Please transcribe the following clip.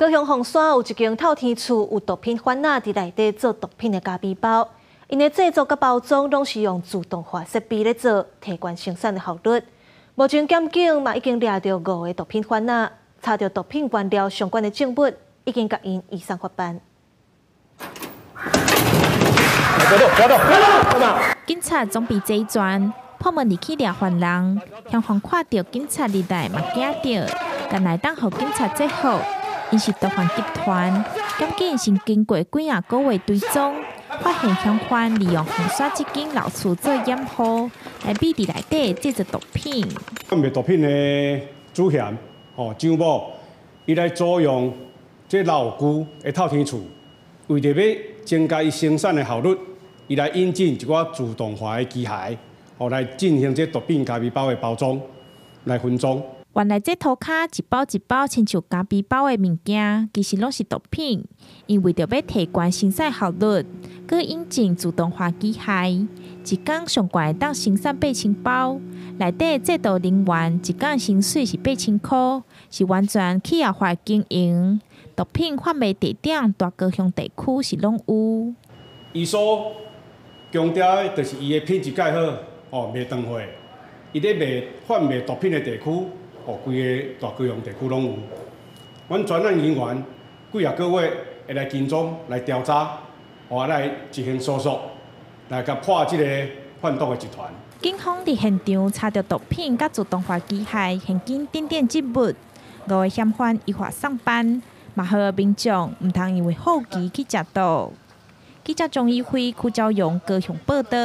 高雄鳳山有一間透天厝有毒品販仔佇內底做毒品的咖啡包，𪜶的製作佮包裝攏是用自動化設備咧做，提懸生產的效率。目前檢警嘛已經掠著五个毒品販仔，查著毒品原料相關的證物，已經共𪜶移送法辦。別動，別動，別動！警察裝備齊全，破門入去掠犯人，嫌犯看著警察入來嘛驚著，敢會當予警察制服。𪜶是毒販集團，檢警先經過幾仔個月追蹤，發現嫌犯利用鳳山這間老厝做掩護，來秘佇內底製作毒品。販賣毒品的主嫌，吼張某，伊來租用這老舊的透天厝，為著欲增加伊生產的效率，伊來引進一寡自動化的機械，吼來進行這毒品咖啡包的包裝，來分裝。原來這塗跤一包一包親像咖啡包的物件，其實攏是毒品。𪜶為著欲提懸生產效率，閣引進自動化機械，一工上懸會當生產8000包。內底製毒人員一工薪水是8000箍，是完全企業化經營。毒品販賣地點大高雄地區是攏有。伊所強調的，就是伊的品質蓋好，哦，袂斷貨。伊咧賣販賣毒品的地區，哦，規个大高雄地區攏有。阮專案人員幾仔個月會來跟蹤來調查，哦，來執行搜索，來共破這个販毒的集團。警方佇現場查著毒品佮自動化機械、現金等等證物，五个嫌犯依法送辦，嘛呼籲民眾毋通因為好奇去食毒。記者張一輝、柯昭陽高雄報導。